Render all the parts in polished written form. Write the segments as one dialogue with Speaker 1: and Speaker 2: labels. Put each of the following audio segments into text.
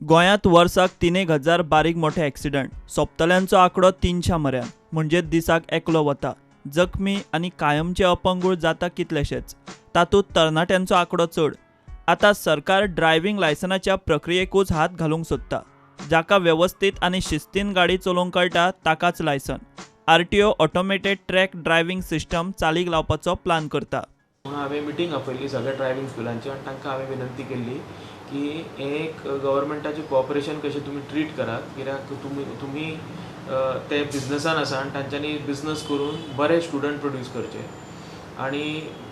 Speaker 1: गोंयांत वर्साक 3000 बारीक मोठे एक्सिडंट. सोंपतल्यांचो आंकडो 300 म्हऱ्यान, म्हणजे दिसाक एकलो वता. जखमी आनी कायमचे अपंगूळ जाता कितलेशेच, तातूंत तरणाट्यांचो आंकडो चड. आतां सरकार ड्रायव्हिंग लायसनाच्या प्रक्रियेकूच हात घालूंक सोदता. जाका वेवस्थीत आनी शिस्तीन गाडी चलोवंक कळटा ताकाच licence. RTO automated track driving system चालीक लावपाचो प्लान करता.
Speaker 2: म्हणून हांवें मिटींग आपयल्ली सगळ्या ड्रायव्हिंग स्कुलांची आनी तांकां हांवें विनंती केल्ली की हें एक गव्हर्मेंटाचें कॉपरेशन कशें तुमी ट्रीट करात, कित्याक तुमी ते बिजनसान आसा आनी तांच्यांनी बिजनस करून बरे स्टुडंट प्रोड्यूस करचे. आनी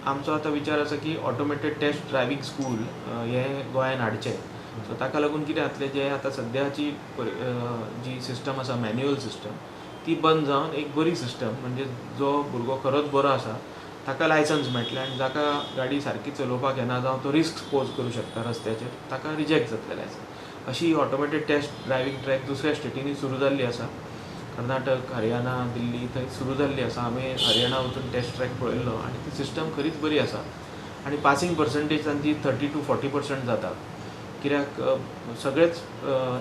Speaker 2: आमचो आतां विचार आसा की ऑटोमेटेड टेस्ट ड्रायव्हिंग स्कूल हें गोंयान हाडचें. सो ताका लागून कितें जातलें, जें आतां सद्याची जी सिस्टम आसा मॅन्युअल सिस्टम ती बंद जावन एक बरी सिस्टम, म्हणजे जो भुरगो खरोच बरो आसा ताका लायसन्स मेळटलें आनी जाका गाडी सारकी चलोवपाक येना जावं तो रिस्क पोज करूं शकता रस्त्याचेर ताका रिजेक्ट जातलें लायसन्स. अशी ऑटोमेटेड टेस्ट ड्रायव्हिंग ट्रॅक दुसऱ्या स्टेटींनी सुरू जाल्ली आसा, कर्नाटक, हरियाणा, दिल्ली थंय सुरू जाल्ली आसा. आमी हरियाणा वचून टेस्ट ट्रॅक पळयल्लो आनी ती सिस्टम खरीच बरी आसा आनी पासिंग पर्संटेज तांची 30 to 40% जाता, कित्याक सगळेच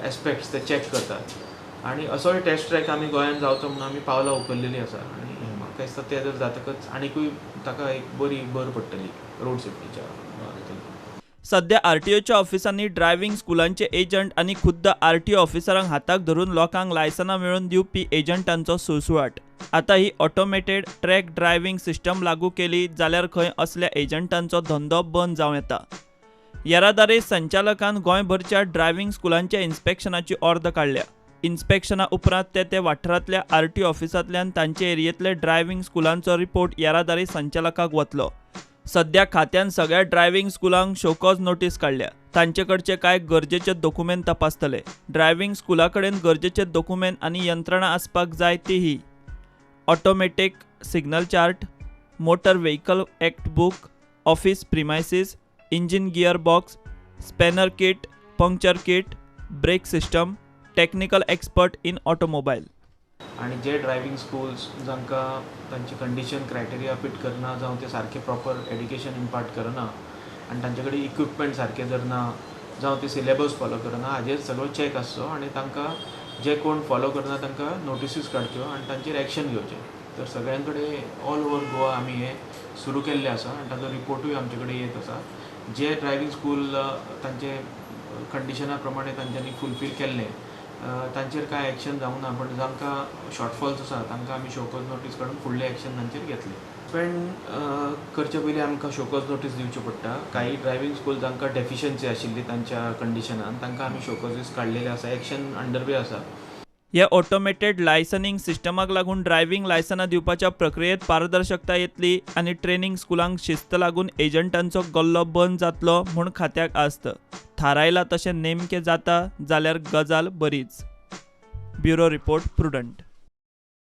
Speaker 2: एस्पेक्ट्स ते चॅक करतात. आनी असोय टेस्ट ट्रॅक आमी गोंयांत जावचो म्हणून आमी पावलां उखल्लेलीं आसा आनी म्हाका दिसता तें जर जातकच आनिकूय ताका एक बरी भर पडटली रोड सेफ्टीच्या हितून.
Speaker 1: सध्या आरटीओच्या ऑफिसांनी ड्रायव्हिंग स्कुलांचे एजंट आनी खुद्द आरटीओ ऑफिसरांक हाताक धरून लोकांक लायसनां मेळोवन दिवपी एजंटांचो सुळसुळाट. आतां ही ऑटोमेटेड ट्रॅक ड्रायव्हिंग सिस्टम लागू केली जाल्यार खंय असल्या एजंटांचो धंदो बंद जावं येता. येरादारी संचालकान गोंयभरच्या ड्रायव्हिंग स्कुलांच्या इन्स्पेक्शनाची ऑर्द काडल्या. इन्स्पेक्शना उपरांत ते ते वाठारांतल्या आरटीओ ऑफिसांतल्यान तांचे एरियेंतले ड्रायव्हिंग स्कुलांचो रिपोर्ट येरादारी संचालकाक वतलो. सध्या खात्यान सगळ्या ड्रायव्हिंग स्कुलांक शोकॉज नोटीस काडल्या. तांचे कडचे कांय गरजेचे दोकुमेंत तपासतले. ड्रायव्हिंग स्कुला कडेन गरजेचे दोकुमेंत आनी यंत्रणा आसपाक जाय तीही automatic signal chart, motor vehicle act book, office premises, engine gear box, spanner kit, puncture kit, brake system, technical expert in automobile.
Speaker 2: आनी जे ड्रायव्हिंग स्कुल्स जांकां तांची कंडिशन क्रायटेरिया फिट करना जावं ते सारकें प्रॉपर एड्युकेशन इम्पार्ट करना आनी तांचे कडेन इक्विपमेंट सारकें जर ना जावं ते सिलेबस फॉलो करना, हाजेर सगळो चॅक आसचो आनी तांकां जे कोण फॉलो करना तांकां नोटिसीस काडच्यो आनी तांचेर एक्शन घेवचें. तर सगळ्यां कडेन ऑल ओवर गोवा आमी हें सुरू केल्लें आसा आनी ताजो रिपोर्टूय आमचे कडेन येत आसा. जे ड्रायव्हिंग स्कूल तांचे कंडिशना प्रमाणे तांच्यांनी फुलफील केल्लें तांचेर कांय एक्शन जावंक ना, पण जांकां शॉर्टफॉल्स आसा तांकां आमी शोकॉज नोटीस काडून फुडलें एक्शन तांचेर घेतलें. सस्पेंड करचे पयलीं आमकां शोकॉज नोटीस दिवची पडटा. कांय ड्रायव्हिंग स्कूल जांकां डेफिशियन्सी आशिल्ली तांच्या कंडिशनान तांकां आमी शोकॉजीस काडलेले आसा, एक्शन अंडर वे आसा.
Speaker 1: हे ऑटोमेटेड लायसनिंग सिस्टमाक लागून ड्रायव्हिंग लायसनां दिवपाच्या प्रक्रियेंत पारदर्शकता येतली आनी ट्रेनिंग स्कुलांक शिस्त लागून एजंटांचो गल्लो बंद जातलो म्हूण खात्याक आस्त. थारायलां तशें नेमकें जाता जाल्यार गजाल बरीच. Bureau report, Prudent.